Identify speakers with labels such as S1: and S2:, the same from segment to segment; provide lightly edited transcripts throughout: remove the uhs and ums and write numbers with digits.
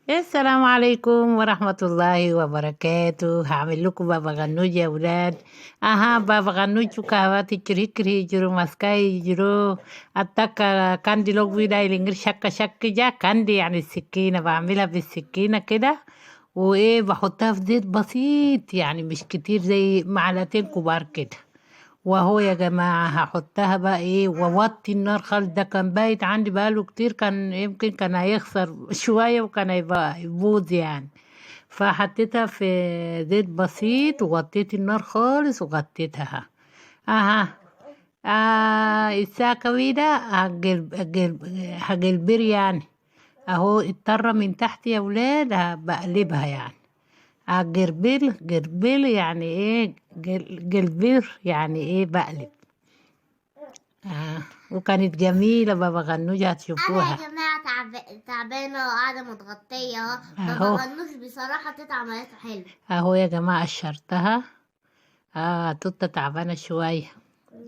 S1: السلام عليكم ورحمة الله وبركاته. هعمل لكم بابا غنوج يا ولاد. اها بابا غنوج وكهواتي كري جرو ماسكاي جرو اتاكا كاندي لوك بيدا الانجر شكا شك جا كاندي، يعني السكينة بعملها بالسكينة كده، وايه بحطها في زيت بسيط يعني مش كتير، زي معلقتين كبار كده. وهو يا جماعة هحطها بقى ايه ووطي النار خالص. ده كان بايت عندي بقاله كتير، كان يمكن كان هيخسر شوية وكان هيبقى يبوظ يعني. فحطيتها في زيت بسيط وغطيت النار خالص وغطيتها. اها الساعة كويدة هجلبر يعني اهو اضطر من تحت يا ولاد، بقلبها يعني عالجربيل جربيل يعني ايه جلبير يعني ايه بقلب. وكانت جميلة بابا غنوج هتشوفوها.
S2: أنا يا جماعة تعبانة وقاعدة متغطية أهو. بابا
S1: أهو.
S2: غنوج بصراحة تيتا عملته حلو.
S1: اهو يا جماعة قشرتها. توتة تعبانة شوية،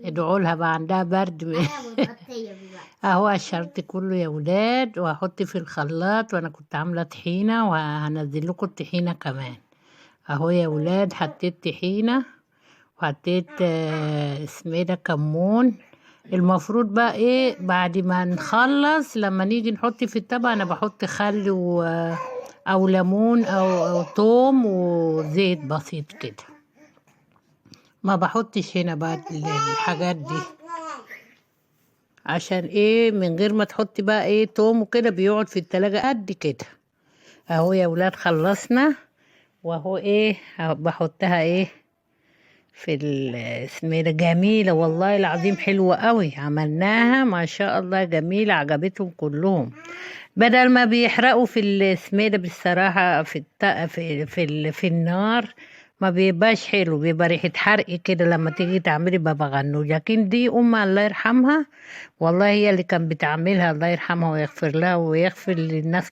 S1: ادعوا لها بقى عندها برد.
S2: أنا متغطية دلوقتي.
S1: اهو قشرت كله يا ولاد، وهحط في الخلاط، وانا كنت عاملة طحينة وهنزل لكم الطحينة كمان. اهو يا ولاد حطيت طحينة وحطيت اسمه ايه ده كمون. المفروض بقى ايه بعد ما نخلص لما نيجي نحط في الطبق، انا بحط خل او ليمون او توم وزيت بسيط كده، ما بحطش هنا بقى الحاجات دي عشان ايه من غير ما تحطي بقى ايه توم وكده بيقعد في التلاجة قد كده. اهو يا ولاد خلصنا، وهو ايه بحطها ايه في اسمه ايه ده. جميلة والله العظيم، حلوة قوي عملناها ما شاء الله، جميلة عجبتهم كلهم. بدل ما بيحرقوا في اسمه ايه ده بالصراحة في النار ما بيبقاش حلو، بيبقى ريحة حرق كده لما تيجي تعملي بابا غنوج. لكن دي أم الله يرحمها والله هي اللي كانت بتعملها، الله يرحمها ويغفر لها ويغفر للناس.